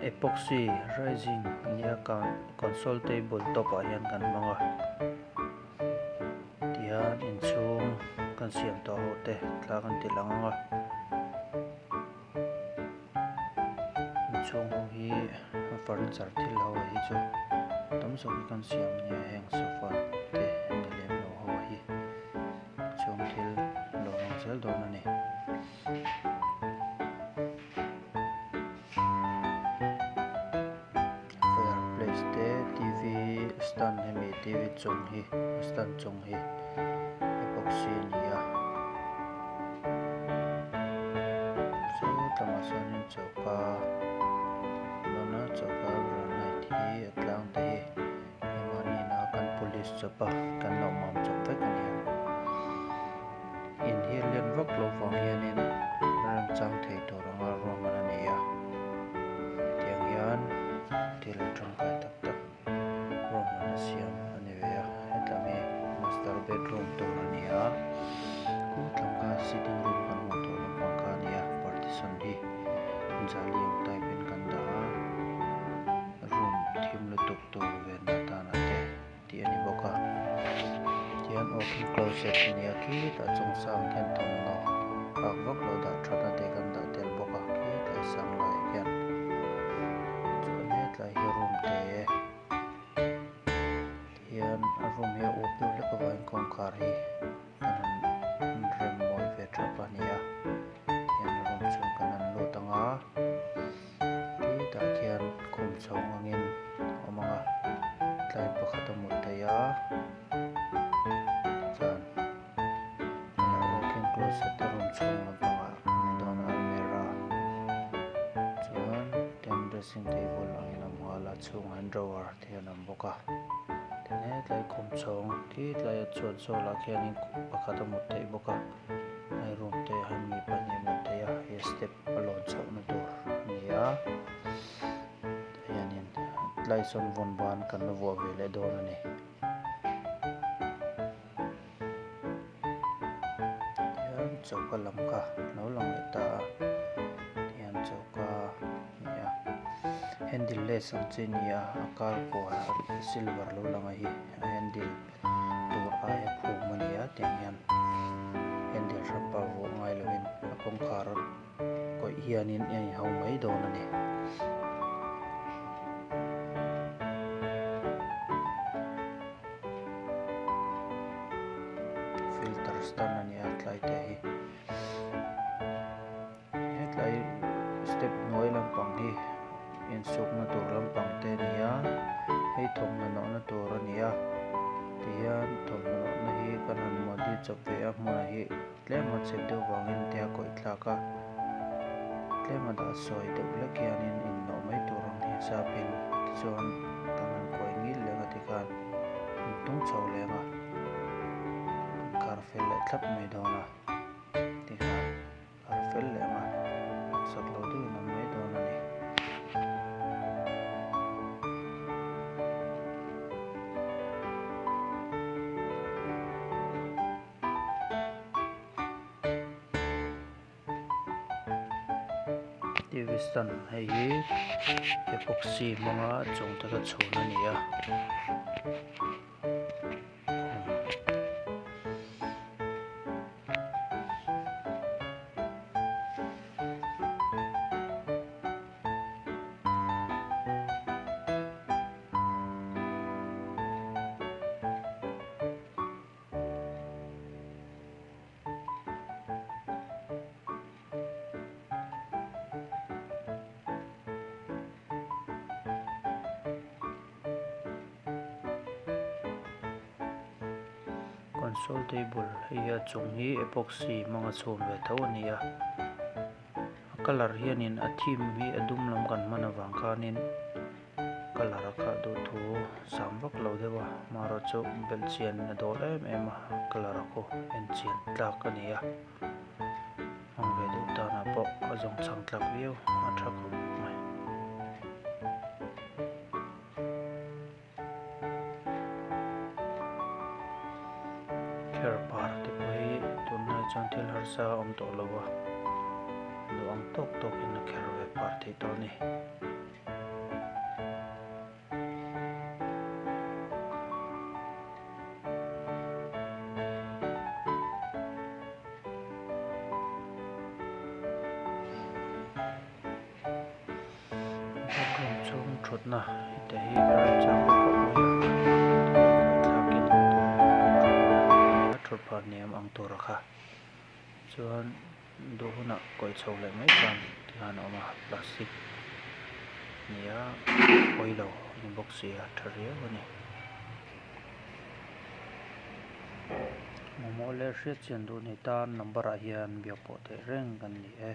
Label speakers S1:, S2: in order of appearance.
S1: Epoxy rising ania console table top ah hian kan hmang a tihian inchhung kan siam tawh ho te thla kan ti lang ang a inchhung ho hi furniture thil ho hi chu tam zawk hi kan siam ania heng sofa te ni lem lo ho hi chhung thil lo lang zel dawn a ni. Fireplace te tv stand hemi tv chung hi stand chung hi epoxy a ni a chu tlangah chuanin choka dawn a choka granite hi a tlang te hi engmahni a kan polish chawp a kan lo mam chawp vek a ni a. In hi a lian vak loh vang hianin remchang thei tur anga ruahman a ni a hetiang hian thil tangkai tak tak ruahman a siam a ni ve a hetlam hi master bedroom tur a ni a khu tlangkha sitting room kan hmuh tawh lampang kha a ni a partition hi jali ang type in kan dah a room thim lutuk tur venna atana te. tih a ni bawk a tihian walk-in closet a ni a khitah chung sang khian thawmhnaw fak vak lo dah that na te kan dah tel bawk a khitlai sang laiah khian chuan hetlai hi room te tihian a room hi a up deuh hlek avangin kawngkhar hi kan han rem mawi ve thap a ni a tihian room chhung kan han lut ang a khitah khian khum chhawng angin a awm ang a tlai pakhat a mut theih a chuan walk-in closet te room chhung lampangah a ni dawn a almirah chuan ten dressing table angin a awm nghal a chhungah hian drawer te an awm bawk a tin hetlai khum chhawng khi tlaia chhuat zawlah khianin pakhat a mut theih bawk a hei room te ah hian mi pahnih a mut theih a he step a lawn chhohna tur a ni a hianin tlai sawn vawn ban kan la vuah ve leh dawn a ni. Tihian choka lam kha lo lang leh ta a tihian choka a ni a handle lace ang chi a ni a a kar kual silver lo lang a hi a handle tur aia phum a ni a tiang hian handle hranpa vuah ngai lovin a kawngkhar kawih hianin a inhau mai dawn a ni. Filter stand a ni a tlai te hi hetlai step hnuai lampang hi insukna tur lampang te a ni a hei thawmhnaw nawhna tur a ni a tihian thawmhnaw nawhna hi kan han modi chawp ve a hmunah hi tlem a chep deuh vangin te a kawih thlak a tlem a dah sawi deuh hlek hianin innawh mai tur ang hisapin tichuan kan han kawi ngil leng a tikhan an tung chho leng a an khar fel leh thlap mai dawn a tikhan khar fel leng a sak lo deuhin a awm mai dawn a ni. T v stand hei hi epoxy hmanga chung te kha chhun a ni a. Console table hei hi a chung hi epoxy hmanga chhun ve tho a ni a a colour hianin a theme hi a dum lam kan hman avang khanin colour a khah duh thu sam vak lo deuh a amaherawh chu belh chian a dawl em em a colour a khu en chian tlak a ni a hmang ve duh tanah pawh a zawng chhang tlak viau a tha khawp mai. Kher par te pawh hi tunlai chuan thil harsa a awm tawh lo a duh ang tawk tawkin a kher ve par theih tawh a ni. thutna te hi a remchang khawp mai a thlakin thutphah hniam ang tur a kha chuan duh hunah kawih chho leh mai tan tikhan a awm a plastic ni a pawilo a ni bawk si a tha riau a ni. Mamawh leh hriat chian duh nei tan number ah hian biak pawh theih reng kan ni e.